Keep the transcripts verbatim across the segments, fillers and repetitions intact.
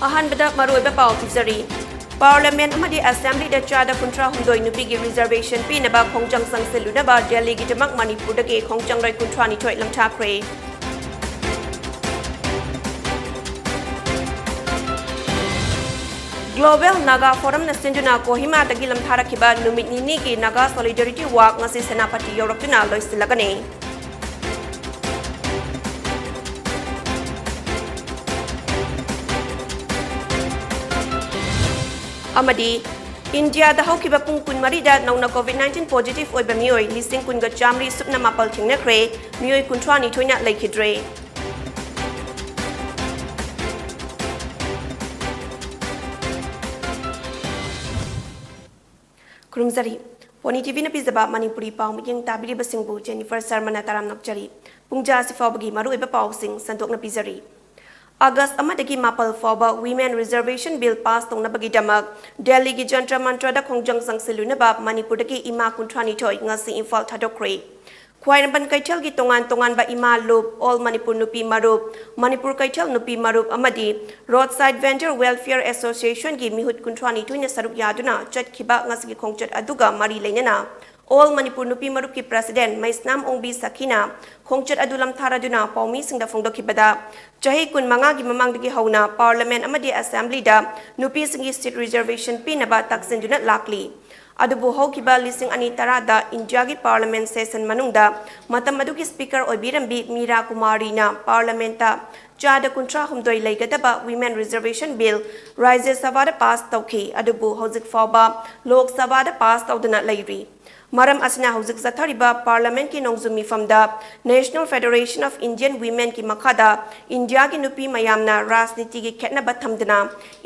ꯑꯍꯥꯟꯕꯗ ꯃꯔꯨꯑꯣꯏꯕ ꯄꯥꯎ ꯄꯤꯖꯔꯤ꯫ Parliament ꯑꯃꯗꯤ Assemblyꯗ ꯆꯥꯗ ꯀꯨꯟꯊ꯭ꯔꯥ ꯍꯨꯝꯗꯣꯏ ꯅꯨꯄꯤꯒꯤ reservation ꯄꯤꯅꯕ ꯈꯣꯡꯖꯪ ꯆꯪꯁꯤꯜꯂꯨꯅꯕ ꯗꯦꯜꯂꯤꯒꯤꯗꯃꯛ ꯃꯅꯤꯄꯨꯔꯗꯒꯤ ꯈꯣꯡꯖꯪꯔꯣꯏ ꯀꯨꯟꯊ꯭ꯔꯥ ꯅꯤꯊꯣꯏ ꯂꯝꯊꯥꯈ꯭ꯔꯦ꯫ Global Naga Forumꯅ ꯁꯤꯟꯗꯨꯅ ꯀꯣꯍꯤꯃꯥꯗꯒꯤ ꯂꯝꯊꯥꯔꯛꯈꯤꯕ ꯅꯨꯃꯤꯠ ꯅꯤꯅꯤꯒꯤ Naga Solidarity Walk ꯉꯁꯤ ꯁꯦꯅꯥꯄꯇꯤ ꯌꯧꯔꯛꯇꯨꯅ ꯂꯣꯏꯁꯤꯜꯂꯒꯅꯤ꯫ ꯑꯃꯗꯤ ꯏꯟꯗꯤꯌꯥꯗ ꯍꯧꯈꯤꯕ ꯄꯨꯡ ꯀꯨꯟꯃꯔꯤꯗ ꯅꯧꯅ COVID nineteen positive ꯑꯣꯏꯕ ꯃꯤꯑꯣꯏ ꯂꯤꯁꯤꯡ ꯀꯨꯟꯒ ꯆꯥꯃꯔꯤ ꯁꯨꯞꯅ ꯃꯥꯄꯜ ꯊꯦꯡꯅꯈ꯭ꯔꯦ, ꯃꯤꯑꯣꯏ ꯀꯨꯟꯊ꯭ꯔꯥ ꯅꯤꯊꯣꯏꯅ ꯂꯩꯈꯤꯗ꯭ꯔꯦ꯫ ꯈꯨꯔꯨꯝꯖꯔꯤ꯫ ꯄꯣꯅꯤ ꯇꯤꯚꯤꯅ ꯄꯤꯖꯕ ꯃꯅꯤꯄꯨꯔꯤ ꯄꯥꯎ ꯃꯤꯠꯌꯦꯡ ꯇꯥꯕꯤꯔꯤꯕꯁꯤꯡꯕꯨ ꯖꯦꯅꯤꯐꯔ ꯁꯔꯃꯅ ꯇꯔꯥꯝꯅ ꯑꯣꯛꯆꯔꯤ꯫ ꯄꯨꯡꯖꯥ ꯑꯁꯤ ꯐꯥꯎꯕꯒꯤ ꯃꯔꯨꯑꯣꯏꯕ ꯄꯥꯎꯁꯤꯡ ꯁꯟꯗꯣꯛꯅ ꯄꯤꯖꯔꯤ꯫ ꯑꯥꯒꯁ ꯑꯃꯗꯒꯤ ꯃꯥꯄꯜ ꯐꯥꯎꯕ Women Reservation Bill pass ꯇꯧꯅꯕꯒꯤꯗꯃꯛ ꯗꯦꯜꯂꯤꯒꯤ ꯖꯟꯇ꯭ꯔ ꯃꯟꯇ꯭ꯔꯗ ꯈꯣꯡꯖꯪ ꯆꯪꯁꯤꯜꯂꯨꯅꯕ ꯃꯅꯤꯄꯨꯔꯗꯒꯤ ꯏꯃꯥ ꯀꯨꯟꯊ꯭ꯔꯥ ꯅꯤꯊꯣꯏ ꯉꯁꯤ ꯏꯝꯐꯥꯜ ꯊꯥꯗꯣꯛꯈ꯭ꯔꯦ꯫ ꯈ꯭ꯋꯥꯏꯔꯝꯕꯟ ꯀꯩꯊꯦꯜꯒꯤ ꯇꯣꯉꯥꯟ ꯇꯣꯉꯥꯟꯕ ꯏꯃꯥ ꯂꯨꯞ, All Manipur ꯅꯨꯄꯤ ꯃꯔꯨꯞ, ꯃꯅꯤꯄꯨꯔ ꯀꯩꯊꯦꯜ ꯅꯨꯄꯤ ꯃꯔꯨꯞ ꯑꯃꯗꯤ Roadside Vendor Welfare Associationꯒꯤ ꯃꯤꯍꯨꯠ ꯀꯨꯟꯊ꯭ꯔꯥ ꯅꯤꯊꯣꯏꯅ ꯁꯔꯨꯛ ꯌꯥꯗꯨꯅ ꯆꯠꯈꯤꯕ ꯉꯁꯤꯒꯤ ꯈꯣꯡꯆꯠ ꯑꯗꯨꯒ ꯃꯔꯤ ꯂꯩꯅꯅ All Manipur ꯅꯨꯄꯤ ꯃꯔꯨꯞꯀꯤ President ꯃꯩꯁꯅꯥꯝ ꯑꯣꯡꯕꯤ ꯁꯈꯤꯅ ꯈꯣꯡꯆꯠ ꯑꯗꯨ ꯂꯝꯊꯥꯔꯗꯨꯅ ꯄꯥꯎꯃꯤꯁꯤꯡꯗ ꯐꯣꯡꯗꯣꯛꯈꯤꯕꯗ, ꯆꯍꯤ ꯀꯨꯟꯃꯉꯥꯒꯤ ꯃꯃꯥꯡꯗꯒꯤ ꯍꯧꯅ Parliament ꯑꯃꯗꯤ Assemblyꯗ ꯅꯨꯄꯤꯁꯤꯡꯒꯤ seat reservation ꯄꯤꯅꯕ ꯇꯛꯁꯤꯟꯗꯨꯅ ꯂꯥꯛꯂꯤ꯫ ꯑꯗꯨꯕꯨ ꯍꯧꯈꯤꯕ ꯂꯤꯁꯤꯡ ꯑꯅꯤ ꯇꯔꯥꯗ ꯏꯟꯗꯤꯌꯥꯒꯤ Parliament session ꯃꯅꯨꯡꯗ ꯃꯇꯝ ꯑꯗꯨꯒꯤ Speaker ꯑꯣꯏꯕꯤꯔꯝꯕꯤ ꯃꯤꯔꯥ ꯀꯨꯃꯥꯔꯤꯅ Parliamentꯇ ꯆꯥꯗ ꯀꯨꯟꯊ꯭ꯔꯥ ꯍꯨꯝꯗꯣꯏ ꯂꯩꯒꯗꯕ Women Reservation Bill ꯔꯥꯖ꯭ꯌ ꯁꯚꯥꯗ pass ꯇꯧꯈꯤ, ꯑꯗꯨꯕꯨ ꯍꯧꯖꯤꯛ ꯐꯥꯎꯕ ꯂꯣꯛ ꯁꯚꯥꯗ pass ꯇꯧꯗꯅ ꯂꯩꯔꯤ꯫ ꯃꯔꯝ ꯑꯁꯤꯅ ꯍꯧꯖꯤꯛ ꯆꯠꯊꯔꯤꯕ Parliamentꯀꯤ ꯅꯣꯡꯖꯨ ꯃꯤꯐꯝꯗ National Federation of Indian Womenꯀꯤ ꯃꯈꯥꯗ ꯏꯟꯗꯤꯌꯥꯒꯤ ꯅꯨꯄꯤ ꯃꯌꯥꯝꯅ ꯔꯥꯖꯅꯤꯇꯤꯒꯤ ꯈꯦꯠꯅꯕ ꯊꯝꯗꯅ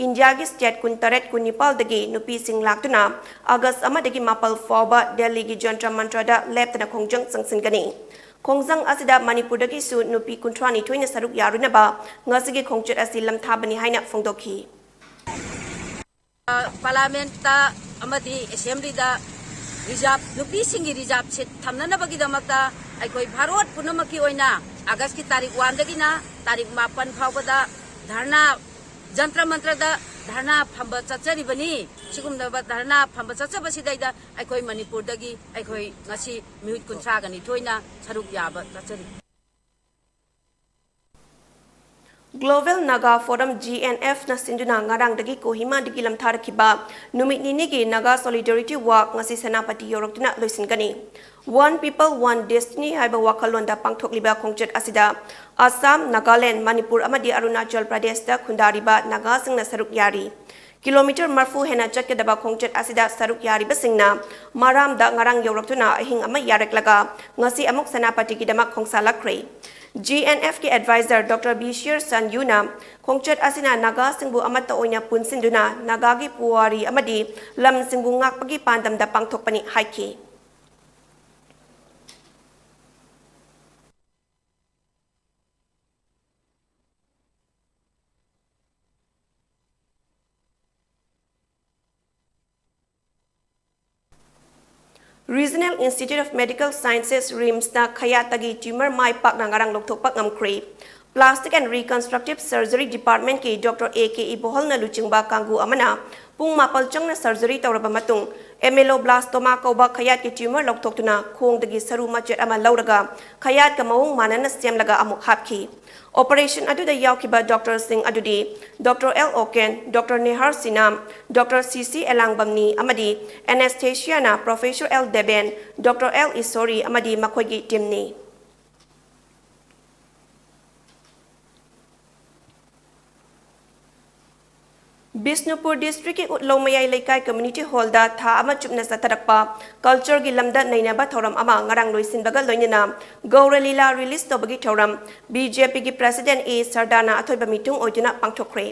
ꯏꯟꯗꯤꯌꯥꯒꯤ state ꯀꯨꯟꯇꯔꯦꯠ, ꯀꯨꯟꯅꯤꯄꯥꯜꯗꯒꯤ ꯅꯨꯄꯤꯁꯤꯡ ꯂꯥꯛꯇꯨꯅ ꯑꯥꯒꯁ ꯑꯃꯗꯒꯤ ꯃꯥꯄꯜ ꯐꯥꯎꯕ ꯗꯦꯜꯂꯤꯒꯤ ꯖꯟꯇ꯭ꯔ ꯃꯟꯇ꯭ꯔꯗ ꯂꯦꯞꯇꯅ ꯈꯣꯡꯖꯪ ꯆꯪꯁꯤꯟꯒꯅꯤ꯫ ꯈꯣꯡꯖꯪ ꯑꯁꯤꯗ ꯃꯅꯤꯄꯨꯔꯗꯒꯤꯁꯨ ꯅꯨꯄꯤ ꯀꯨꯟꯊ꯭ꯔꯥ ꯅꯤꯊꯣꯏꯅ ꯁꯔꯨꯛ ꯌꯥꯔꯨꯅꯕ ꯉꯁꯤꯒꯤ ꯈꯣꯡꯆꯠ ꯑꯁꯤ ꯂꯝꯊꯥꯕꯅꯤ ꯍꯥꯏꯅ ꯐꯣꯡꯗꯣꯛꯈꯤ꯫ Parliamentꯇ ꯑꯃꯗꯤ Assemblyꯗ reserve, ꯅꯨꯄꯤꯁꯤꯡꯒꯤ reserve seat ꯊꯝꯅꯅꯕꯒꯤꯗꯃꯛꯇ ꯑꯩꯈꯣꯏ ꯚꯥꯔꯠ ꯄꯨꯝꯅꯃꯛꯀꯤ ꯑꯣꯏꯅ ꯑꯥꯒꯁꯀꯤ ꯇꯥꯔꯤꯛ oneꯗꯒꯤꯅ ꯇꯥꯔꯤꯛ ꯃꯥꯄꯟ ꯐꯥꯎꯕꯗ ꯙꯔꯅꯥ ꯖꯟꯇ꯭ꯔ ꯃꯟꯇ꯭ꯔꯗ ꯙꯔꯅꯥ ꯐꯝꯕ ꯆꯠꯆꯔꯤꯕꯅꯤ꯫ ꯁꯤꯒꯨꯝꯂꯕ ꯙꯔꯅꯥ ꯐꯝꯕ ꯆꯠꯆꯕꯁꯤꯗꯩꯗ ꯑꯩꯈꯣꯏ ꯃꯅꯤꯄꯨꯔꯗꯒꯤ ꯑꯩꯈꯣꯏ ꯉꯁꯤ ꯃꯤꯍꯨꯠ ꯀꯨꯟꯊ꯭ꯔꯥꯒ ꯅꯤꯊꯣꯏꯅ ꯁꯔꯨꯛ ꯌꯥꯕ ꯆꯠꯆꯔꯤ꯫ Global Naga Forum, G N F ꯅ ꯁꯤꯟꯗꯨꯅ ꯉꯔꯥꯡꯗꯒꯤ ꯀꯣꯍꯤꯃꯥꯗꯒꯤ ꯂꯝꯊꯥꯔꯛꯈꯤꯕ ꯅꯨꯃꯤꯠ ꯅꯤꯅꯤꯒꯤ Naga Solidarity Walk ꯉꯁꯤ Senapati ꯌꯧꯔꯛꯇꯨꯅ ꯂꯣꯏꯁꯤꯟꯒꯅꯤ꯫ One People, One Destiny ꯍꯥꯏꯕ ꯋꯥꯈꯜꯂꯣꯟꯗ ꯄꯥꯡꯊꯣꯛꯂꯤꯕ ꯈꯣꯡꯆꯠ ꯑꯁꯤꯗ ꯑꯁꯥꯝ, ꯅꯥꯒꯥꯂꯦꯟ, ꯃꯅꯤꯄꯨꯔ ꯑꯃꯗꯤ ꯑꯔꯨꯅꯥꯆꯜ ꯄ꯭ꯔꯗꯦꯁꯇ ꯈꯨꯟꯗꯥꯔꯤꯕ ꯅꯥꯒꯥꯁꯤꯡꯅ ꯁꯔꯨꯛ ꯌꯥꯔꯤ꯫ ꯀꯤꯂꯣꯃꯤꯇꯔ ꯃꯔꯐꯨ ꯍꯦꯟꯅ ꯆꯠꯀꯗꯕ ꯈꯣꯡꯆꯠ ꯑꯁꯤꯗ ꯁꯔꯨꯛ ꯌꯥꯔꯤꯕꯁꯤꯡꯅ ꯃꯔꯥꯝꯗ ꯉꯔꯥꯡ ꯌꯧꯔꯛꯇꯨꯅ ꯑꯍꯤꯡ ꯑꯃ ꯌꯥꯔꯛꯂꯒ ꯉꯁꯤ ꯑꯃꯨꯛ ꯁꯦꯅꯥꯄꯇꯤꯒꯤꯗꯃꯛ ꯈꯣꯡꯁꯥꯜꯂꯛꯈ꯭ꯔꯦ꯫ G N F ꯀꯤ advisor Doctor Bishir Sanyuna ꯈꯣꯡꯆꯠ ꯑꯁꯤꯅ ꯅꯥꯒꯥꯁꯤꯡꯕꯨ ꯑꯃꯠꯇ ꯑꯣꯏꯅ ꯄꯨꯟꯁꯤꯟꯗꯨꯅ ꯅꯥꯒꯥꯒꯤ ꯄꯨꯋꯥꯔꯤ ꯑꯃꯗꯤ ꯂꯝꯁꯤꯡꯕꯨ ꯉꯥꯛꯄꯒꯤ ꯄꯥꯟꯗꯝꯗ ꯄꯥꯡꯊꯣꯛꯄꯅꯤ ꯍꯥꯏꯈꯤ꯫ Regional Institute of Medical Sciences, RIMS ꯅ ꯈꯌꯥꯠꯇꯒꯤ tumor ꯃꯥꯏ ꯄꯥꯛꯅ ꯉꯔꯥꯡ ꯂꯧꯊꯣꯛꯄ ꯉꯝꯈ꯭ꯔꯦ꯫ Plastic and Reconstructive Surgery Department ꯀꯤ Doctor A K Ibohol ꯅ ꯂꯨꯆꯤꯡꯕ ꯀꯥꯡꯕꯨ ꯑꯃꯅ ꯄꯨꯡ ꯃꯥꯄꯜ ꯆꯪꯅ surgery ꯇꯧꯔꯕ ꯃꯇꯨꯡ, ameloblastoma ꯀꯧꯕ ꯈꯌꯥꯠꯀꯤ tumor ꯂꯧꯊꯣꯛꯇꯨꯅ ꯈꯣꯡꯗꯒꯤ ꯁꯔꯨ ꯃꯆꯦꯠ ꯑꯃ ꯂꯧꯔꯒ ꯈꯌꯥꯠꯀ ꯃꯑꯣꯡ ꯃꯥꯟꯅꯅ ꯁꯦꯝꯂꯒ ꯑꯃꯨꯛ ꯍꯥꯞꯈꯤ꯫ Operation ꯑꯗꯨꯗ ꯌꯥꯎꯈꯤꯕ doctor ꯁꯤꯡ ꯑꯗꯨꯗꯤ Doctor L Oken, Doctor Nehar Sinam, Doctor C C Elangbamni ꯑꯃꯗꯤ anesthesia ꯅ Professor L Deben, Doctor L Isori ꯑꯃꯗꯤ ꯃꯈꯣꯏꯒꯤ team ꯅꯤ꯫ ꯕꯤꯁꯅꯨꯄꯨꯔ district ꯀꯤ ꯎꯠꯂꯧ ꯃꯌꯥꯏ ꯂꯩꯀꯥꯏ community hall ꯗ ꯊꯥ ꯑꯃ ꯆꯨꯞꯅ ꯆꯠꯊꯔꯛꯄ culture ꯒꯤ ꯂꯝꯗ ꯅꯩꯅꯕ ꯊꯧꯔꯝ ꯑꯃ ꯉꯔꯥꯡ ꯂꯣꯏꯁꯤꯟꯕꯒ ꯂꯣꯏꯅꯅ ꯒꯧꯔ ꯂꯤꯂꯥ release ꯇꯧꯕꯒꯤ ꯊꯧꯔꯝ B J P ꯒꯤ president A ꯁꯔꯗꯥꯅ ꯑꯊꯣꯏꯕ ꯃꯤꯇꯨꯡ ꯑꯣꯏꯗꯨꯅ ꯄꯥꯡꯊꯣꯛꯈ꯭ꯔꯦ꯫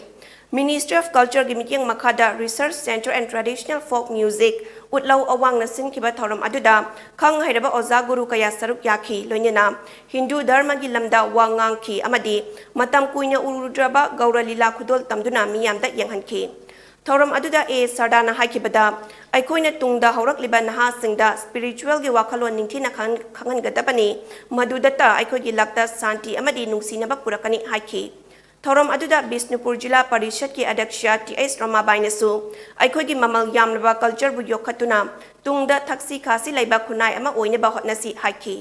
Ministry of Culture ꯒꯤ ꯃꯤꯠꯌꯦꯡ ꯃꯈꯥꯗ Research Centre and Traditional Folk Music, ꯎꯠꯂꯧ ꯑꯋꯥꯡꯅ ꯁꯤꯟꯈꯤꯕ ꯊꯧꯔꯝ ꯑꯗꯨꯗ ꯈꯪ ꯍꯩꯔꯕ ꯑꯣꯖꯥ ꯒꯨꯔꯨ ꯀꯌꯥ ꯁꯔꯨꯛ ꯌꯥꯈꯤ꯫ ꯂꯣꯏꯅꯅ ꯍꯤꯟꯗꯨ ꯙꯔꯃꯒꯤ ꯂꯝꯗ ꯋꯥ ꯉꯥꯡꯈꯤ ꯑꯃꯗꯤ ꯃꯇꯝ ꯀꯨꯏꯅ ꯎꯔꯨꯗ꯭ꯔꯕ ꯒꯧꯔ ꯂꯤꯂꯥ ꯈꯨꯗꯣꯜ ꯇꯝꯗꯨꯅ ꯃꯤꯌꯥꯝꯗ ꯌꯦꯡꯍꯟꯈꯤ꯫ ꯊꯧꯔꯝ ꯑꯗꯨꯗ A ꯁꯔꯗꯥꯅ ꯍꯥꯏꯈꯤꯕꯗ, ꯑꯩꯈꯣꯏꯅ ꯇꯨꯡꯗ ꯍꯧꯔꯛꯂꯤꯕ ꯅꯍꯥꯁꯤꯡꯗ spiritual ꯒꯤ ꯋꯥꯈꯜꯂꯣꯟ ꯅꯤꯡꯊꯤꯅ ꯈꯪ-, ꯈꯪꯍꯟꯒꯗꯕꯅꯤ, ꯃꯗꯨꯗꯇ ꯑꯩꯈꯣꯏꯒꯤ ꯂꯛꯇ ꯁꯥꯟꯇꯤ ꯑꯃꯗꯤ ꯅꯨꯡꯁꯤꯅꯕ ꯄꯨꯔꯛꯀꯅꯤ ꯍꯥꯏꯈꯤ꯫ ꯊꯧꯔꯝ ꯑꯗꯨꯗ ꯕꯤꯁꯅꯨꯄꯨꯔ ꯖꯤꯂꯥ ꯄꯔꯤꯁꯠꯀꯤ ꯑꯗ꯭ꯌꯛꯁ ꯇꯤ ꯑꯩꯆ ꯔꯃꯥꯕꯥꯏꯅꯁꯨ ꯑꯩꯈꯣꯏꯒꯤ ꯃꯃꯜ ꯌꯥꯝꯂꯕ ꯀꯜꯆꯔꯕꯨ ꯌꯣꯛꯈꯠꯇꯨꯅ ꯇꯨꯡꯗ ꯊꯛꯁꯤ ꯈꯥꯁꯤ ꯂꯩꯕ ꯈꯨꯟꯅꯥꯏ ꯑꯃ ꯑꯣꯏꯅꯕ ꯍꯣꯠꯅꯁꯤ ꯍꯥꯏꯈꯤ꯫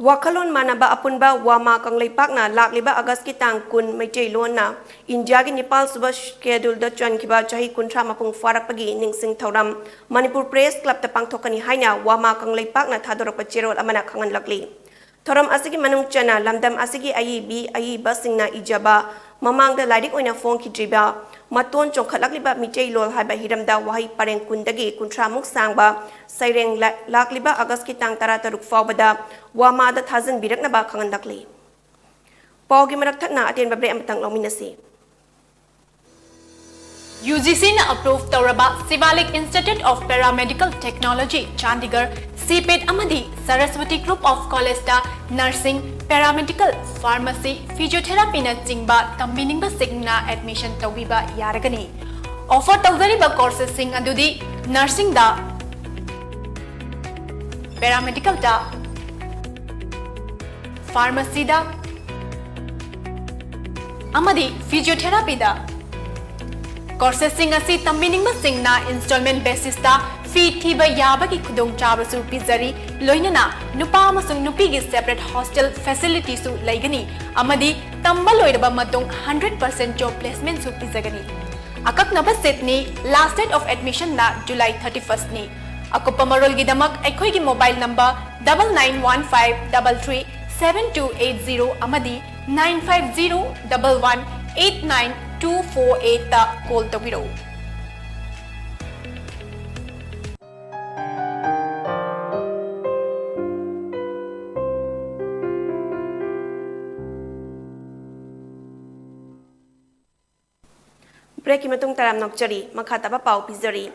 ꯋꯥꯈꯜꯂꯣꯟ ꯃꯥꯟꯅꯕ ꯑꯄꯨꯟꯕ ꯋꯥꯃꯥ ꯀꯪꯂꯩꯄꯥꯛꯅ ꯂꯥꯛꯂꯤꯕ ꯑꯥꯒꯁꯀꯤ ꯇꯥꯡ ꯀꯨꯟ ꯃꯩꯇꯩꯂꯣꯟꯅ ꯏꯟꯗꯤꯌꯥꯒꯤ ꯅꯤꯄꯥꯜ ꯁꯨꯕ ꯁ꯭ꯀꯦꯗꯨꯜꯗ ꯆꯟꯈꯤꯕ ꯆꯍꯤ ꯀꯨꯟꯊ꯭ꯔꯥ ꯃꯄꯨꯡ ꯐꯥꯔꯛꯄꯒꯤ ꯅꯤꯡꯁꯤꯡ ꯊꯧꯔꯝ ꯃꯅꯤꯄꯨꯔ ꯄ꯭ꯔꯦꯁ ꯀ꯭ꯂꯕꯇ ꯄꯥꯡꯊꯣꯛꯀꯅꯤ ꯍꯥꯏꯅ ꯋꯥꯃꯥ ꯀꯪꯂꯩꯄꯥꯛꯅ ꯊꯥꯗꯣꯔꯛꯄ ꯆꯦꯔꯣꯜ ꯑꯃꯅ ꯈꯪꯍꯜꯂꯛꯂꯤ꯫ ꯊꯧꯔꯝ ꯑꯁꯤꯒꯤ ꯃꯅꯨꯡ ꯆꯟꯅ ꯂꯝꯗꯝ ꯑꯁꯤꯒꯤ ꯑꯏꯕꯤ ꯑꯏꯕꯁꯤꯡꯅ ꯏꯖꯕ, ꯃꯃꯥꯡꯗ ꯂꯥꯏꯔꯤꯛ ꯑꯣꯏꯅ ꯐꯣꯡꯈꯤꯗ꯭ꯔꯤꯕ, ꯃꯇꯣꯟ ꯆꯣꯡꯈꯠꯂꯛꯂꯤꯕ ꯃꯤꯇꯩꯂꯣꯟ ꯍꯥꯏꯕ ꯍꯤꯔꯝꯗ ꯋꯥꯍꯩ ꯄꯔꯦꯡ ꯀꯨꯟꯗꯒꯤ ꯀꯨꯟꯊ꯭ꯔꯥꯃꯨꯛ ꯁꯥꯡꯕ ꯁꯩꯔꯦꯡ ꯂꯥ-, ꯂꯥꯛꯂꯤꯕ ꯑꯥꯒꯁꯀꯤ ꯇꯥꯡ ꯇꯔꯥꯇꯔꯨꯛ ꯐꯥꯎꯕꯗ ꯋꯥꯃꯥꯗ ꯊꯥꯖꯤꯟꯕꯤꯔꯛꯅꯕ ꯈꯪꯍꯜꯂꯛꯂꯤ꯫ ꯄꯥꯎꯒꯤ ꯃꯔꯛ ꯊꯠꯅ ꯑꯇꯦꯟꯕ ꯕ꯭ꯔꯦꯛ ꯑꯃꯇꯪ ꯂꯧꯃꯤꯟꯅꯁꯤ꯫ ꯌꯨ ꯖꯤ ꯁꯤꯅ ꯑꯦꯄ꯭ꯔꯨꯚ ꯇꯧꯔꯕ Shivalik Institute of Paramedical Technology, Chandigarh, ꯁꯤꯄꯦꯠ ꯑꯃꯗꯤ Saraswati Group of Collegeꯇ nursing, paramedical, pharmacy, physiotherapyꯅꯆꯤꯡꯕ ꯇꯝꯕꯤꯅꯤꯡꯕꯁꯤꯡꯅ admission ꯇꯧꯕꯤꯕ ꯌꯥꯔꯒꯅꯤ꯫ Offer ꯇꯧꯖꯔꯤꯕ courses ꯁꯤꯡ ꯑꯗꯨꯗꯤ nursingꯗ, paramedicalꯗ, pharmacyꯗ ꯑꯃꯗꯤ physiotherapyꯗ꯫ Courses ꯁꯤꯡ ꯑꯁꯤ ꯇꯝꯕꯤꯅꯤꯡꯕꯁꯤꯡꯅ installment basisꯇ fee ꯊꯤꯕ ꯌꯥꯕꯒꯤ ꯈꯨꯗꯣꯡꯆꯥꯕꯁꯨ ꯄꯤꯖꯔꯤ, ꯂꯣꯏꯅꯅ ꯅꯨꯄꯥ ꯑꯃꯁꯨꯡ ꯅꯨꯄꯤꯒꯤ separate hostel facilityꯁꯨ ꯂꯩꯒꯅꯤ ꯑꯃꯗꯤ ꯇꯝꯕ ꯂꯣꯏꯔꯕ ꯃꯇꯨꯡ hundred percent job placementꯁꯨ ꯄꯤꯖꯒꯅꯤ꯫ ꯑꯀꯛꯅꯕ seatꯅꯤ, last date of admissionꯅ July thirty firstꯅꯤ꯫ ꯑꯀꯨꯞꯄ ꯃꯔꯣꯜꯒꯤꯗꯃꯛ ꯑꯩꯈꯣꯏꯒꯤ mobile number double nine one five double three seven two eight zero ꯑꯃꯗꯤ nine five zero double one eight nine two four eightꯇ call ꯇꯧꯕꯤꯔꯛꯎ꯫ Breakꯀꯤ ꯃꯇꯨꯡ ꯇꯔꯥꯝꯅ ꯑꯣꯛꯆꯔꯤ꯫ ꯃꯈꯥ ꯇꯥꯕ ꯄꯥꯎ ꯄꯤꯖꯔꯤ꯫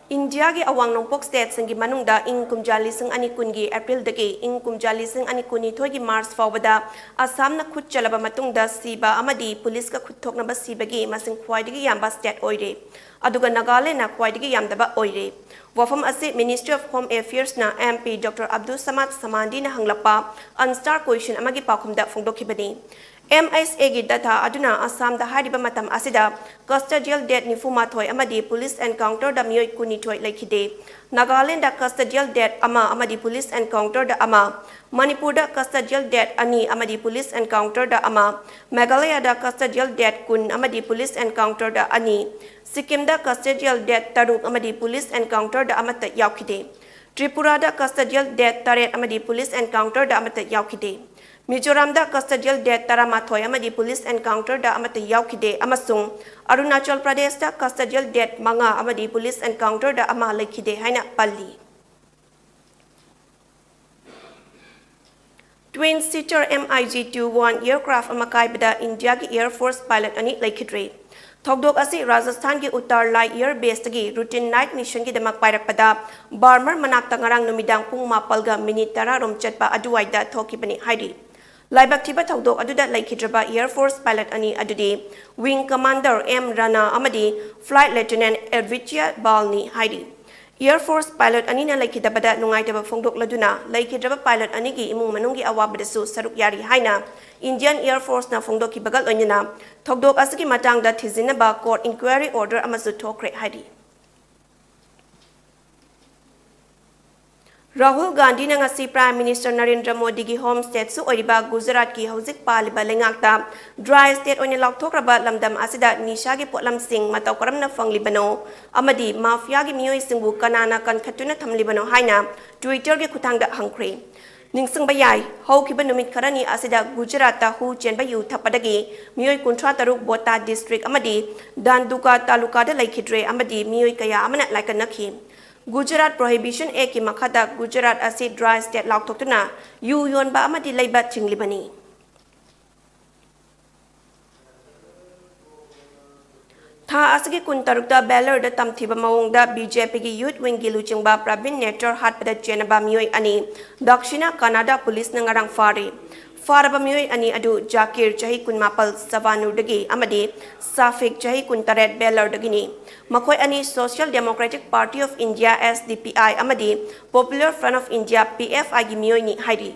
ꯏꯟꯗꯤꯌꯥꯒꯤ ꯑꯋꯥꯡ ꯅꯣꯡꯄꯣꯛ ꯁ꯭ꯇꯦꯠꯁꯤꯡꯒꯤ ꯃꯅꯨꯡꯗ ꯏꯪ ꯀꯨꯝꯖꯥ ꯂꯤꯁꯤꯡ ꯑꯅꯤ ꯀꯨꯟꯒꯤ ꯑꯦꯄ꯭ꯔꯤꯜꯗꯒꯤ ꯏꯪ ꯀꯨꯝꯖꯥ ꯂꯤꯁꯤꯡ ꯑꯅꯤ ꯀꯨꯟꯅꯤꯊꯣꯏꯒꯤ ꯃꯥꯔꯆ ꯐꯥꯎꯕꯗ ꯑꯁꯥꯝꯅ ꯈꯨꯠ ꯆꯜꯂꯕ ꯃꯇꯨꯡꯗ ꯁꯤꯕ ꯑꯃꯗꯤ ꯄꯨꯂꯤꯁꯀ ꯈꯨꯠ ꯊꯣꯛꯅꯕ ꯁꯤꯕꯒꯤ ꯃꯁꯤꯡ ꯈ꯭ꯋꯥꯏꯗꯒꯤ ꯌꯥꯝꯕ ꯁ꯭ꯇꯦꯠ ꯑꯣꯏꯔꯦ꯫ ꯑꯗꯨꯒ ꯅꯥꯒꯥꯂꯦꯟꯗꯅ ꯈ꯭ꯋꯥꯏꯗꯒꯤ ꯌꯥꯝꯗꯕ ꯑꯣꯏꯔꯦ꯫ ꯋꯥꯐꯝ ꯑꯁꯤ Ministry of Home Affairsꯅ MP Doctor Abdul Samad Samandina ꯍꯪꯂꯛꯄ unstar question ꯑꯃꯒꯤ ꯄꯥꯎꯈꯨꯝꯗ ꯐꯣꯡꯗꯣꯛꯈꯤꯕꯅꯤ꯫ MHAꯒꯤ data ꯑꯗꯨꯅ ꯑꯁꯥꯝꯗ ꯍꯥꯏꯔꯤꯕ ꯃꯇꯝ ꯑꯁꯤꯗ custodial death ꯅꯤꯐꯨ ꯃꯥꯊꯣꯏ ꯑꯃꯗꯤ police encounterꯗ ꯃꯤꯑꯣꯏ ꯀꯨꯟꯅꯤꯊꯣꯏ ꯂꯩꯈꯤꯗꯦ꯫ ꯅꯥꯒꯥꯂꯦꯟꯗ custodial death ꯑꯃ ꯑꯃꯗꯤ police encounterꯗ ꯑꯃ, ꯃꯅꯤꯄꯨꯔꯗ custodial death ꯑꯅꯤ ꯑꯃꯗꯤ police encounterꯗ ꯑꯃ, ꯃꯦꯘꯥꯂꯌꯥꯗ custodial death ꯀꯨꯟ ꯑꯃꯗꯤ police encounterꯗ ꯑꯅꯤ, ꯁꯤꯛꯀꯤꯝꯗ custodial death ꯇꯔꯨꯛ ꯑꯃꯗꯤ police encounterꯗ ꯑꯃꯠꯇ ꯌꯥꯎꯈꯤꯗꯦ꯫ ꯇ꯭ꯔꯤꯄꯨꯔꯥꯗ custodial death ꯇꯔꯦꯠ ꯑꯃꯗꯤ police encounterꯗ ꯑꯃꯠꯇ ꯌꯥꯎꯈꯤꯗꯦ꯫ ꯃꯤꯖꯣꯔꯥꯝꯗ custodial death ꯇꯔꯥꯃꯥꯊꯣꯏ ꯑꯃꯗꯤ police encounterꯗ ꯑꯃꯠꯇ ꯌꯥꯎꯈꯤꯗꯦ ꯑꯃꯁꯨꯡ ꯑꯔꯨꯅꯥꯆꯜ ꯄ꯭ꯔꯗꯦꯁꯇ custodial death ꯃꯉꯥ ꯑꯃꯗꯤ police encounterꯗ ꯑꯃ ꯂꯩꯈꯤꯗꯦ ꯍꯥꯏꯅ ꯄꯜꯂꯤ꯫ Twin seater MiG two one aircraft ꯑꯃ ꯀꯥꯏꯕꯗ ꯏꯟꯗꯤꯌꯥꯒꯤ Air Force pilot ꯑꯅꯤ ꯂꯩꯈꯤꯗ꯭ꯔꯦ꯫ ꯊꯧꯗꯣꯛ ꯑꯁꯤ ꯔꯥꯖꯁꯊꯥꯟꯒꯤ ꯎꯠꯇꯔ ꯂꯥꯏ air baseꯇꯒꯤ routine night missionꯒꯤꯗꯃꯛ ꯄꯥꯏꯔꯛꯄꯗ ꯕꯥꯔꯃꯔ ꯃꯅꯥꯛꯇ ꯉꯔꯥꯡ ꯅꯨꯃꯤꯗꯥꯡ ꯄꯨꯡ ꯃꯥꯄꯜꯒ ꯃꯤꯅꯤꯠ ꯇꯔꯥ ꯔꯣꯝ ꯆꯠꯄ ꯑꯗꯨꯋꯥꯏꯗ ꯊꯣꯛꯈꯤꯕꯅꯤ ꯍꯥꯏꯔꯤ꯫ ꯂꯥꯏꯕꯛ ꯊꯤꯕ ꯊꯧꯗꯣꯛ ꯑꯗꯨꯗ ꯂꯩꯈꯤꯗ꯭ꯔꯕ Air Force pilot ꯑꯅꯤ ꯑꯗꯨꯗꯤ Wing Commander M Rana ꯑꯃꯗꯤ Flight Lieutenant Aditya Balni ꯍꯥꯏꯔꯤ꯫ Air Force pilot ꯑꯅꯤꯅ ꯂꯩꯈꯤꯗꯕꯗ ꯅꯨꯡꯉꯥꯏꯇꯕ ꯐꯣꯡꯗꯣꯛꯂꯗꯨꯅ ꯂꯩꯈꯤꯗ꯭ꯔꯕ pilot ꯑꯅꯤꯒꯤ ꯏꯃꯨꯡ ꯃꯅꯨꯡꯒꯤ ꯑꯋꯥꯕꯗꯁꯨ ꯁꯔꯨꯛ ꯌꯥꯔꯤ ꯍꯥꯏꯅ Indian Air Forceꯅ ꯐꯣꯡꯗꯣꯛꯈꯤꯕꯒ ꯂꯣꯏꯅꯅ ꯊꯧꯗꯣꯛ ꯑꯁꯤꯒꯤ ꯃꯇꯥꯡꯗ ꯊꯤꯖꯤꯟꯅꯕ court inquiry order ꯑꯃꯁꯨ ꯊꯣꯛꯈ꯭ꯔꯦ ꯍꯥꯏꯔꯤ꯫ ꯔꯥꯍꯨꯜ ꯒꯥꯟꯙꯤꯅ ꯉꯁꯤ Prime Minister ꯅꯔꯦꯟꯗ꯭ꯔ ꯃꯣꯗꯤꯒꯤ home stateꯁꯨ ꯑꯣꯏꯔꯤꯕ ꯒꯨꯖꯔꯥꯠꯀꯤ ꯍꯧꯖꯤꯛ ꯄꯥꯜꯂꯤꯕ ꯂꯩꯉꯥꯛꯇ dry state ꯑꯣꯏꯅ ꯂꯥꯎꯊꯣꯛꯈ꯭ꯔꯕ ꯂꯝꯗꯝ ꯑꯁꯤꯗ ꯅꯤꯁꯥꯒꯤ ꯄꯣꯠꯂꯝꯁꯤꯡ ꯃꯇꯧ ꯀꯔꯝꯅ ꯐꯪꯂꯤꯕꯅꯣ ꯑꯃꯗꯤ mafiaꯒꯤ ꯃꯤꯑꯣꯏꯁꯤꯡꯕꯨ ꯀꯅꯥꯅ ꯀꯟꯈꯠꯇꯨꯅ ꯊꯝꯂꯤꯕꯅꯣ ꯍꯥꯏꯅ Twitterꯒꯤ ꯈꯨꯠꯊꯥꯡꯗ ꯍꯪꯈ꯭ꯔꯦ꯫ ꯅꯤꯡꯁꯤꯡꯕ ꯌꯥꯏ, ꯍꯧꯈꯤꯕ ꯅꯨꯃꯤꯠ ꯈꯔꯅꯤ ꯑꯁꯤꯗ ꯒꯨꯖꯔꯥꯠꯇ ꯍꯨ ꯆꯦꯟꯕ ꯌꯨ ꯊꯛꯄꯗꯒꯤ ꯃꯤꯑꯣꯏ ꯀꯨꯟꯊ꯭ꯔꯥ ꯇꯔꯨꯛ ꯕꯣꯇꯥ district ꯑꯃꯗꯤ ꯗꯥꯟꯗꯨꯀꯥ ꯇꯥꯂꯨꯀꯥꯗ ꯂꯩꯈꯤꯗ꯭ꯔꯦ ꯑꯃꯗꯤ ꯃꯤꯑꯣꯏ ꯀꯌꯥ ꯑꯃꯅ ꯂꯥꯏꯀꯠꯅꯈꯤ꯫ Gujarat Prohibition Actꯀꯤ ꯃꯈꯥꯗ ꯒꯨꯖꯔꯥꯠ ꯑꯁꯤ dry state ꯂꯥꯎꯊꯣꯛꯇꯨꯅ ꯌꯨ ꯌꯣꯟꯕ ꯑꯃꯗꯤ ꯂꯩꯕ ꯊꯤꯡꯂꯤꯕꯅꯤ꯫ ꯊꯥ ꯑꯁꯤꯒꯤ ꯀꯨꯟꯇꯔꯨꯛꯇ ꯕꯦꯂꯔꯗ ꯇꯝꯊꯤꯕ ꯃꯑꯣꯡꯗ ꯕꯤ ꯖꯦ ꯄꯤꯒꯤ ꯌꯨꯠ ꯋꯤꯡꯒꯤ ꯂꯨꯆꯤꯡꯕ ꯄ꯭ꯔꯕꯤꯟ ꯅꯦꯇꯔ ꯍꯥꯠꯄꯗ ꯆꯦꯟꯅꯕ ꯃꯤꯑꯣꯏ ꯑꯅꯤ ꯗꯛꯁꯤꯅꯥ ꯀꯅꯥꯗꯥ ꯄꯨꯂꯤꯁꯅ ꯉꯔꯥꯡ ꯐꯥꯔꯤ꯫ ꯐꯥꯔꯕ ꯃꯤꯑꯣꯏ ꯑꯅꯤ ꯑꯗꯨ ꯖꯥꯀꯤꯔ, ꯆꯍꯤ ꯀꯨꯟꯃꯥꯄꯜ, ꯁꯕꯥꯅꯨꯔꯗꯒꯤ, ꯑꯃꯗꯤ ꯁꯥꯐꯤꯛ, ꯆꯍꯤ ꯀꯨꯟꯇꯔꯦꯠ, ꯕꯦꯂꯔꯗꯒꯤꯅꯤ꯫ ꯃꯈꯣꯏ ꯑꯅꯤ Social Democratic Party of India, S D P I, ꯑꯃꯗꯤ Popular Front of India, P F I, ꯒꯤ ꯃꯤꯑꯣꯏꯅꯤ ꯍꯥꯏꯔꯤ꯫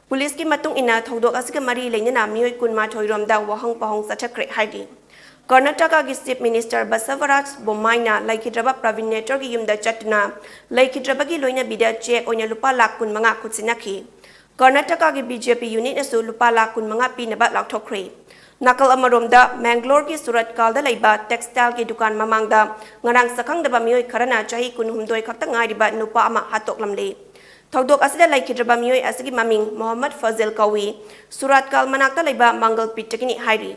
ꯄꯨꯂꯤꯁꯀꯤ ꯃꯇꯨꯡ ꯏꯟꯅ, ꯊꯧꯗꯣꯛ ꯑꯁꯤꯒ ꯃꯔꯤ ꯂꯩꯅꯅ ꯃꯤꯑꯣꯏ ꯀꯨꯟꯃꯥꯊꯣꯏ ꯔꯣꯝꯗ ꯋꯥꯍꯪ ꯄꯥꯎꯍꯪ ꯆꯠꯊꯈ꯭ꯔꯦ ꯍꯥꯏꯔꯤ꯫ ꯀꯔꯅꯥꯇꯀꯥꯒꯤ Chief Minister ꯕꯁꯕꯔꯥꯖ ꯕꯣꯝꯃꯥꯏꯅ ꯂꯩꯈꯤꯗ꯭ꯔꯕ ꯄ꯭ꯔꯕꯤꯟ ꯅꯦꯇꯔꯒꯤ ꯌꯨꯝꯗ ꯆꯠꯇꯨꯅ ꯂꯩꯈꯤꯗ꯭ꯔꯕꯒꯤ ꯂꯣꯏꯅꯕꯤꯗ ꯆꯦꯛ ꯑꯣꯏꯅ ꯂꯨꯄꯥ ꯂꯥꯈ ꯀꯨꯟꯃꯉꯥ ꯈꯨꯠꯁꯤꯟꯅꯈꯤ꯫ ꯀꯔꯅꯥꯇꯀꯥꯒꯤ B J P ꯌꯨꯅꯤꯠꯅꯁꯨ ꯂꯨꯄꯥ ꯂꯥꯈ ꯀꯨꯟꯃꯉꯥ ꯄꯤꯅꯕ ꯂꯥꯎꯊꯣꯛꯈ꯭ꯔꯦ꯫ ꯅꯥꯀꯜ ꯑꯃꯔꯣꯝꯗ, ꯃꯦꯡꯒ꯭ꯂꯣꯔꯒꯤ ꯁꯨꯔꯠꯀꯥꯜꯗ ꯂꯩꯕ textileꯒꯤ ꯗꯨꯀꯥꯟ ꯃꯃꯥꯡꯗ ꯉꯔꯥꯡ ꯁꯛꯈꯪꯗꯕ ꯃꯤꯑꯣꯏ ꯈꯔꯅ ꯆꯍꯤ ꯀꯨꯟꯍꯨꯝꯗꯣꯏ ꯈꯛꯇ ꯉꯥꯏꯔꯤꯕ ꯅꯨꯄꯥ ꯑꯃ ꯍꯥꯠꯇꯣꯛꯂꯝꯂꯦ꯫ ꯊꯧꯗꯣꯛ ꯑꯁꯤꯗ ꯂꯩꯈꯤꯗ꯭ꯔꯕ ꯃꯤꯑꯣꯏ ꯑꯁꯤꯒꯤ ꯃꯃꯤꯡ ꯃꯣꯍꯝꯃꯗ ꯐꯖꯤꯜ ꯀꯧꯏ, ꯁꯨꯔꯠꯀꯥꯜ ꯃꯅꯥꯛꯇ ꯂꯩꯕ ꯃꯪꯒꯜꯄꯤꯠꯇꯒꯤꯅꯤ ꯍꯥꯏꯔꯤ꯫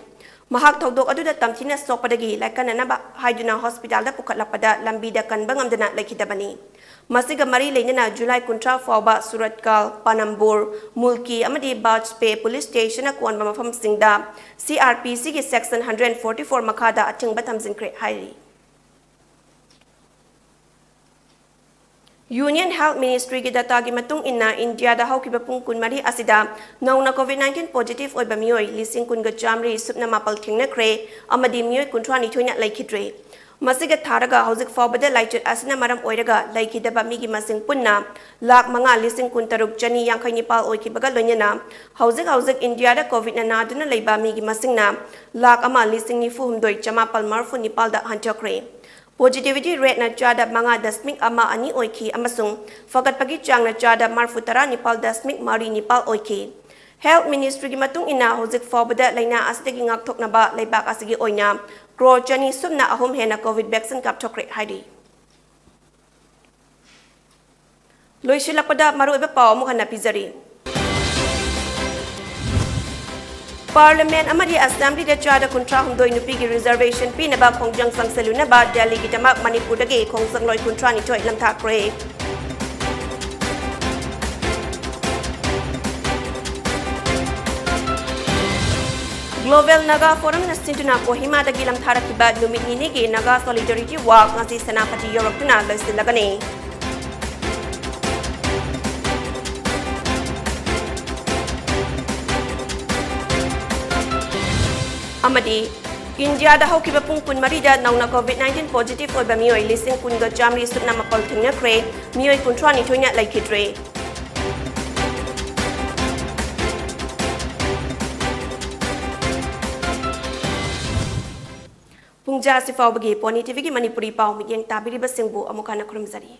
ꯃꯍꯥꯛ ꯊꯧꯗꯣꯛ ꯑꯗꯨꯗ ꯇꯝꯊꯤꯅ ꯁꯣꯛꯄꯗꯒꯤ ꯂꯥꯏꯀꯠꯅꯅꯕ ꯍꯥꯏꯗꯨꯅ ꯍꯣꯁꯄꯤꯇꯥꯜꯗ ꯄꯨꯈꯠꯂꯛꯄꯗ ꯂꯝꯕꯤꯗ ꯀꯟꯕ ꯉꯝꯗꯅ ꯂꯩꯈꯤꯗꯕꯅꯤ꯫ ꯃꯁꯤꯒ ꯃꯔꯤ ꯂꯩꯅꯅ ꯖꯨꯂꯥꯏ ꯀꯨꯟꯊ꯭ꯔꯥ ꯐꯥꯎꯕ ꯁꯨꯔꯠꯀꯥꯜ, ꯄꯥꯅꯝꯕꯨꯔ, ꯃꯨꯜꯀꯤ ꯑꯃꯗꯤ ꯕꯥꯖꯄꯦ ꯄꯨꯂꯤꯁ ꯁ꯭ꯇꯦꯁꯟꯅ ꯀꯣꯟꯕ ꯃꯐꯝꯁꯤꯡꯗ C R P Cꯒꯤ Section hundred forty four ꯃꯈꯥꯗ ꯑꯊꯤꯡꯕ ꯊꯝꯖꯤꯟꯈ꯭ꯔꯦ ꯍꯥꯏꯔꯤ꯫ Union Health Ministryꯒꯤ dataꯒꯤ ꯃꯇꯨꯡ ꯏꯟꯅ, ꯏꯟꯗꯤꯌꯥꯗ ꯍꯧꯈꯤꯕ ꯄꯨꯡ ꯀꯨꯟꯃꯔꯤ ꯑꯁꯤꯗ ꯅꯧꯅ COVID nineteen positive ꯑꯣꯏꯕ ꯃꯤꯑꯣꯏ ꯂꯤꯁꯤꯡ ꯀꯨꯟꯒ ꯆꯥꯃꯔꯤ ꯁꯨꯞꯅ ꯃꯥꯄꯜ ꯊꯦꯡꯅꯈ꯭ꯔꯦ ꯑꯃꯗꯤ ꯃꯤꯑꯣꯏ ꯀꯨꯟꯊ꯭ꯔꯥ ꯅꯤꯊꯣꯏꯅ ꯂꯩꯈꯤꯗ꯭ꯔꯦ꯫ ꯃꯁꯤꯒ ꯊꯥꯔꯒ ꯍꯧꯖꯤꯛ ꯐꯥꯎꯕꯗ ꯂꯥꯏꯆꯠ ꯑꯁꯤꯅ ꯃꯔꯝ ꯑꯣꯏꯔꯒ ꯂꯩꯈꯤꯗꯕ ꯃꯤꯒꯤ ꯃꯁꯤꯡ ꯄꯨꯟꯅ ꯂꯥꯈ ꯃꯉꯥ ꯂꯤꯁꯤꯡ ꯀꯨꯟꯇꯔꯨꯛ ꯆꯅꯤ ꯌꯥꯡꯈꯩ ꯅꯤꯄꯥꯜ ꯑꯣꯏꯈꯤꯕꯒ ꯂꯣꯏꯅꯅ, ꯍꯧꯖꯤꯛ ꯍꯧꯖꯤꯛ ꯏꯟꯗꯤꯌꯥꯗ COVIDꯅ ꯅꯥꯗꯨꯅ ꯂꯩꯕ ꯃꯤꯒꯤ ꯃꯁꯤꯡꯅ ꯂꯥꯈ ꯑꯃ ꯂꯤꯁꯤꯡ ꯅꯤꯐꯨ ꯍꯨꯝꯗꯣꯏ ꯆꯃꯥꯄꯜ ꯃꯔꯤꯐꯨ ꯅꯤꯄꯥꯜꯗ ꯍꯟꯊꯈ꯭ꯔꯦ꯫ Positivity rateꯅ ꯆꯥꯗ ꯃꯉꯥ ꯗꯁꯃꯤꯛ ꯑꯃ ꯑꯅꯤ ꯑꯣꯏꯈꯤ ꯑꯃꯁꯨꯡ ꯐꯒꯠꯄꯒꯤ ꯆꯥꯡꯅ ꯆꯥꯗ ꯃꯔꯤꯐꯨ ꯇꯔꯥ ꯅꯤꯄꯥꯜ ꯗꯁꯃꯤꯛ ꯃꯔꯤ ꯅꯤꯄꯥꯜ ꯑꯣꯏꯈꯤ꯫ Health Ministryꯒꯤ ꯃꯇꯨꯡ ꯏꯟꯅ, ꯍꯧꯖꯤꯛ ꯐꯥꯎꯕꯗ ꯂꯥꯏꯅꯥ ꯑꯁꯤꯗꯒꯤ ꯉꯥꯛꯊꯣꯛꯅꯕ ꯂꯩꯕꯥꯛ ꯑꯁꯤꯒꯤ ꯑꯣꯏꯅ ꯀ꯭ꯔꯣꯔ ꯆꯅꯤ ꯁꯨꯞꯅ ꯑꯍꯨꯝ ꯍꯦꯟꯅ COVID vaccine ꯀꯥꯞꯊꯣꯛꯈ꯭ꯔꯦ ꯍꯥꯏꯔꯤ꯫ ꯂꯣꯏꯁꯤꯜꯂꯛꯄꯗ ꯃꯔꯨꯑꯣꯏꯕ ꯄꯥꯎ ꯑꯃꯨꯛ ꯍꯟꯅ ꯄꯤꯖꯔꯤ꯫ Parliament ꯑꯃꯗꯤ Assemblyꯗ ꯆꯥꯗ ꯀꯨꯟꯊ꯭ꯔꯥ ꯍꯨꯝꯗꯣꯏ ꯅꯨꯄꯤꯒꯤ reservation ꯄꯤꯅꯕ ꯈꯣꯡꯖꯪ ꯆꯪꯁꯤꯜꯂꯨꯅꯕ ꯗꯦꯜꯂꯤꯒꯤꯗꯃꯛ ꯃꯅꯤꯄꯨꯔꯗꯒꯤ ꯈꯣꯡꯖꯪꯂꯣꯏ ꯀꯨꯟꯊ꯭ꯔꯥ ꯅꯤꯊꯣꯏ ꯂꯝꯊꯥꯈ꯭ꯔꯦ꯫ Global Naga Forumꯅ ꯁꯤꯟꯗꯨꯅ ꯀꯣꯍꯤꯃꯥꯗꯒꯤ ꯂꯝꯊꯥꯔꯛꯈꯤꯕ ꯅꯨꯃꯤꯠ ꯅꯤꯅꯤꯒꯤ Naga Solidarity Walk ꯉꯁꯤ ꯁꯦꯅꯥꯄꯇꯤ ꯌꯧꯔꯛꯇꯨꯅ ꯂꯣꯏꯁꯤꯜꯂꯒꯅꯤ꯫ ꯑꯃꯗꯤ ꯏꯟꯗꯤꯌꯥꯗ ꯍꯧꯈꯤꯕ ꯄꯨꯡ ꯀꯨꯟꯃꯔꯤꯗ ꯅꯧꯅ COVID nineteen positive ꯑꯣꯏꯕ ꯃꯤꯑꯣꯏ ꯂꯤꯁꯤꯡ ꯀꯨꯟꯒ ꯆꯥꯃꯔꯤ ꯁꯨꯞꯅ ꯃꯥꯄꯜ ꯊꯦꯡꯅꯈ꯭ꯔꯦ, ꯃꯤꯑꯣꯏ ꯀꯨꯟꯊ꯭ꯔꯥ ꯅꯤꯊꯣꯏꯅ ꯂꯩꯈꯤꯗ꯭ꯔꯦ꯫ ꯄꯨꯡꯖꯥ ꯑꯁꯤ ꯐꯥꯎꯕꯒꯤ Pony TVꯒꯤ ꯃꯅꯤꯄꯨꯔꯤ ꯄꯥꯎ ꯃꯤꯠꯌꯦꯡ ꯇꯥꯕꯤꯔꯤꯕꯁꯤꯡꯕꯨ ꯑꯃꯨꯛ ꯍꯟꯅ ꯈꯨꯔꯨꯝꯖꯔꯤ꯫